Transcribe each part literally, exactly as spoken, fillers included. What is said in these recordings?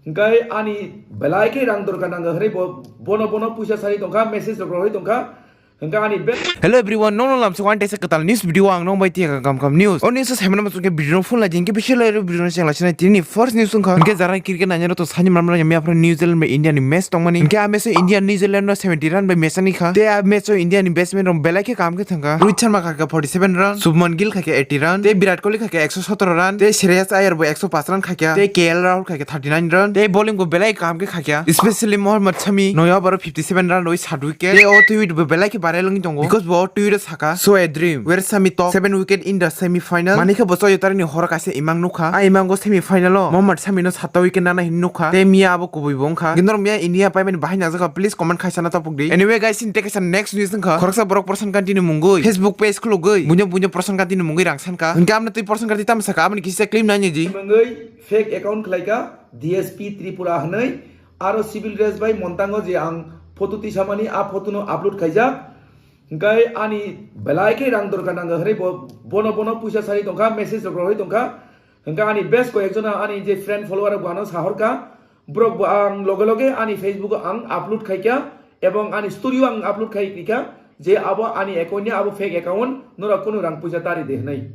Hingke ani belai khe rang dorkar nango hwnwi bo, bono, bono puisa sari tongkha, message rok rohorwi tongkha. Hingke ani be- Hello everyone, nono lamsok ani teisa kwtal news video ang nong bai tiya kam kam news. O news o saimanna muchungkhe video no full naidi, hingke bisingo video no chengla sinai tini first news wngkha. Hingke jara cricket nainai rok to sani manmano yami aphra New Zealand bai India ni match tongmani. Hingke a match o India New Zealand no seventy run bai match ani kha. Tei a match o India ni batsman rok belai khe kaham khe thangkha. Rohit Sharma khaikha forty seven run, Shubman Gill khaikha eighty run, tei Virat Kohli khaikha ekso sotoro run, tei Shreyas Iyer bo ekso paanch run khaikha, tei K L Rahul khaikha thirty nine run, tei bowling bo belai kaham khe khaikha, especially Mohammad Shami noya over o fifty seven run rwi sat wicket, tei o twi bo belai khe viral wngwi tongo, because bo o twi o saka, "So a dream, where Shami took seven wicket in the semi final." Mani khe bo chwdaih tarik ni horo kaisa imang nukha, a imango semi final o Mohammad Shami no sat ta wicket nana hinwi nukha, tei miya abo kubui bo wngkha. Kintu norok miya India paimani bahai nangjakha, please comment khaisana tapuk di. Anyway guys, chini tei kaisa next news wngkha. Khoroksa borok Prashan Kanti ni mungwi Facebook page khulugwi buino buino Prashan Kanti ni mungwi rang sankha. Hingke amno twi Prashan Kanti tamo sakha, aboni kisa clip nainai di. Mungwi fake account khlaikha D S P Tripura hwnwi, aro civil dress bai montango je ang photo tisamani, a photo no upload khaijak. Hingke ani belai khe rang dorkar nango hwnwi bo, bono, bono puisa sari tongkha, message rok rohorwi tongkha. Hingke ani bes koyek jona ani je friend follower rok bo ano sahorkha, borok bo ang loge loge ani Facebook o ang upload khaikha, ebong ani story o ang upload khai kha je abo ani account ni, abo fake account, norok kunu rang puisa tari de hwnwi.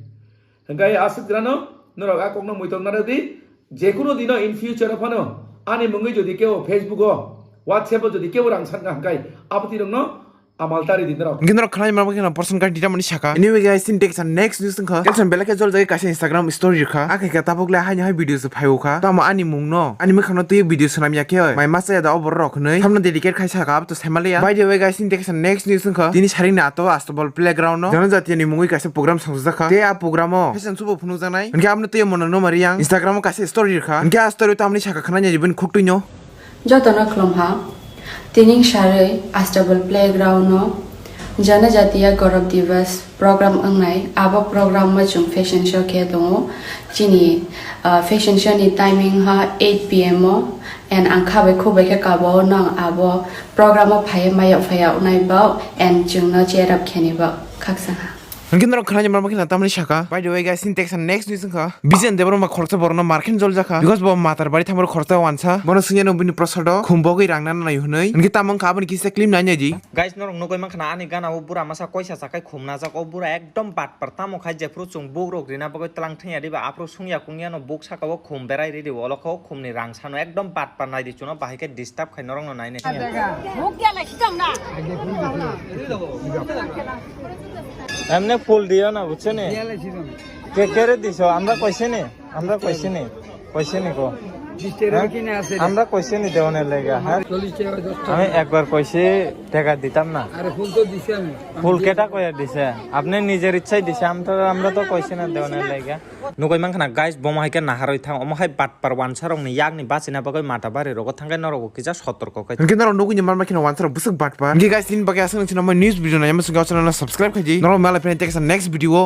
Hingke aswk jora no norok a kokno muitok narwk di, jekunu dino in future o phano ani mungwi jodi kebo Facebook o, WhatsApp o jodi kebo rang sankha hingke abo twi rok no amal tari di norok. Hingke norok khwnai ma khe Prashan Kanti tamani saka. Anyway guys, chini tei kaisa next news wngkha. Kaisa belai khe jol jagwi kaisa Instagram story rwkha. Akhe khe tabuk le haino hai video se phaiwi kha. Tamo ani mung no, ani mwkhang no twi video swnam ya khe oi. Mai masa ya da o borok rok hwnwi. Thamno dedicate khai saka abo to sai maliya. By the way guys, chini tei kaisa next news wngkha. Tini saring ni ato Astabal playground no janajatiya ni mungwi kaisa program songjakha. Tei a program o fashion show bo phunukjaknai. Hingke aboni twi mono no mari yang Instagram o kaisa story rwkha. Hingke a story o tamni saka khwnai ya bini khuk twi no. Jotono khulumha. Tining sarwi Astabal playground o Janajatiya Gaurav Divas program wngnai. Abo program o chwng fashion show khe tongo. Chini, ah, fashion show ni timing ha eight P M o, and ang kha bai khuk bai khe kabo no ang abo program o phaiya maya phaiya wngnai bao, and chwngno cheer up khe ni bao khaksa ha. Hingke norok khwnai ma khe tamni saka. By the way guys, chini tei kaisa next news wngkha. Bijen Debbarma khoroksa borokno mar khe jol jakha. Because bo matar bari thangmani khoroksa wansa. Bono swngya no bini prosado khum bogwi rang nana nai hwnwi. Hingke tamo wngkha aboni kisa clip nainai di. Guys, norok nugwi mankha na ani gana o bura masa koisa sakai khum najak. O bura ekdom batpar, tamo khai jephru chwng buk rok rina bagwi tlang thangya diba, aphuru sungya kungya no buk saka o khum berai ridi, olo khe o khum ni rang sano ekdom batpar, naidi chuno bahai khe disturb khai norok no nainai. এমনি ফুল দিও না, বুঝছো নি? কে কে রে দিছো? আমরা কইছি নি? আমরা কইছি নি? কইছি নি গো? হ্যাঁ? আমরা কইছি নি দেওয়ানের লেগা, হ্যাঁ? আমি একবার কইছি টাকা দিতাম না। আরে ফুল তো দিছি আমি। ফুল কেটা কইয়া দিছে? আপনি নিজের ইচ্ছায় দিছে, আমরা তো, আমরা তো কইছি না দেওয়ানের লেগা। Nugwi mankha na guys, bomo hai khe naharwi thang, omo hai batpar wansarokni yakni bachina bagwi mata bari rogo thangkhe norokbo kisa sotorko khe. Hingke norok nugwi ni manma kheno wansarok bwswk batpar. Hingke guys, nini bagwi aswk nang chini news video naima sungkhe o channel no subscribe khaidi. Norok malai phai tei kaisa next video o.